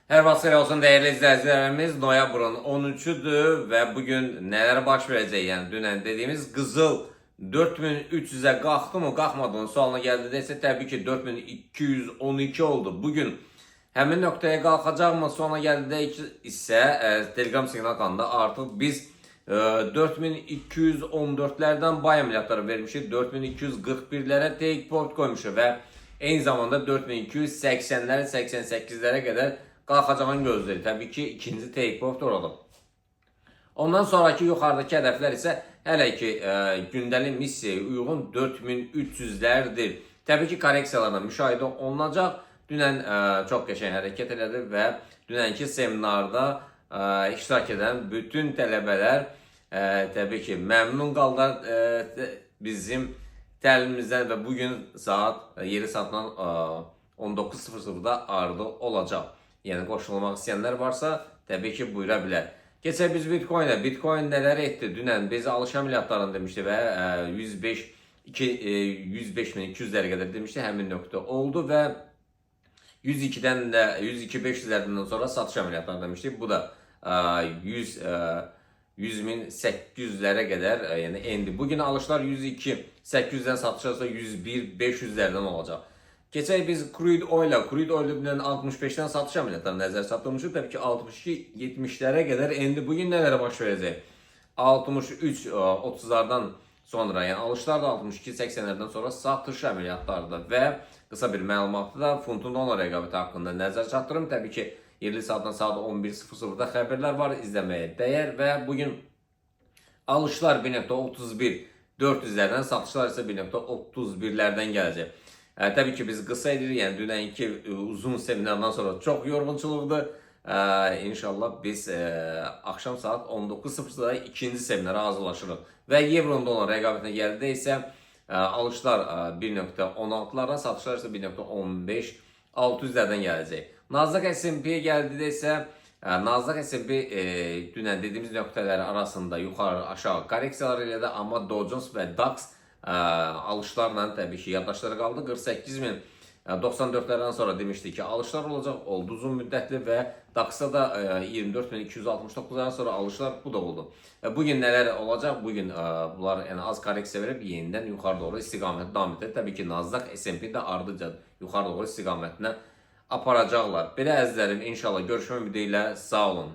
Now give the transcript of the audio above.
Hər vaxt xeyir olsun dəyərli izləyicilərimiz. Noyabrın 13-üdür və bu gün nələr baş verəcək? Yəni dünən dediyimiz qızıl 4300-ə qalxdı mı, qalxmadı mı sualına gəldikdə isə təbii ki 4212 oldu. Bu gün həmin nöqtəyə qalxacaq mı sualına gəldikdə isə Telegram siqnal kanalında artıq biz 4214-lərdən buy əməliyyatları vermişik. 4241-lərə take profit qoymuşuq və eyni zamanda 4280-lərə, 88-lərə qədər qalxacağını gözləyirik. Təbii ki, ikinci take profit orada. Ondan sonraki yuxarıdakı hədəflər isə hələ ki gündəlik missiyaya uyğun 4300-lərdir. Təbii ki, korreksiyalarla müşahidə olunacaq. Dünən çox qəşəng hərəkət elədi və dünənki seminarda iştirak edən bütün tələbələr təbii ki, məmnun qaldılar bizim təlimimizdən və bu gün saat yeri saatdan 19:00-da ardı olacaq. Yəni qoşulmaq istəyənlər varsa, təbii ki, buyura bilər. Keçək biz Bitcoin-ə. Bitcoin nələr etdi? Dünən biz alış əməliyyatlarını demişdi və 105 2, 105.200-lərə qədər demişdi. Həmin nöqtə oldu və 102-dən də 102.500-lərdən sonra satış əməliyyatları demişdik. Bu da 100 100.800-lərə qədər yəni endi. Bugün alışlar 102.800-dən, satışlar isə 101.500-lərdən olacaq. Keçək biz crude oil-a. Crude oil dünən 65-dən satış əməliyyatlarına nəzər çatdırmışıq. Təbii ki, 62.70-lərə qədər endi. Bugün nələrə baş verəcək? 63 30-lardan sonra, yəni alışlar da 62.80-lərdən sonra satış əməliyyatlarıdır və qısa bir məlumatda da funtun dollar rəqabəti haqqında nəzər çatdırım. Təbii ki, yerli saatdan saat 11:00-da xəbərlər var, izləməyə dəyər və bugün alışlar 1.31 400-lərdən, satışlar isə 1.31-lərdən gələcək. Təbii ki, biz qısa edirik. Yəni dünənki uzun seminardan sonra çox yorğunçuluqdur. İnşallah biz axşam saat 19:00-da ikinci seminara hazırlaşırıq. Və evro dollar rəqabətinə gəldikdə isə alışlar 1.16-lardan, satışlar isə 1.15 600-lərdən gələcək. Nasdaq S&P-yə gəldikdə isə Nasdaq S&P dünən dediyimiz nöqtələr arasında yuxarı aşağı korreksiyalar elədi, amma Dow Jones və DAX alışlarla təbii ki, yaddaşlara qaldı. 48.094-lərdən sonra demişdik ki, alışlar olacaq, oldu uzun müddətli və DAX-da da 24.269-dan sonra alışlar, bu da oldu. Bugün nələr olacaq? Bugün bunlar yəni az korreksiya verib yenidən yuxarı doğru istiqamətə davam edir. Təbii ki, Nasdaq, S&P də ardıca yuxarı doğru istiqamətinə aparacaqlar. Belə əzizlərim, inşallah görüşmək ümidi ilə, sağ olun.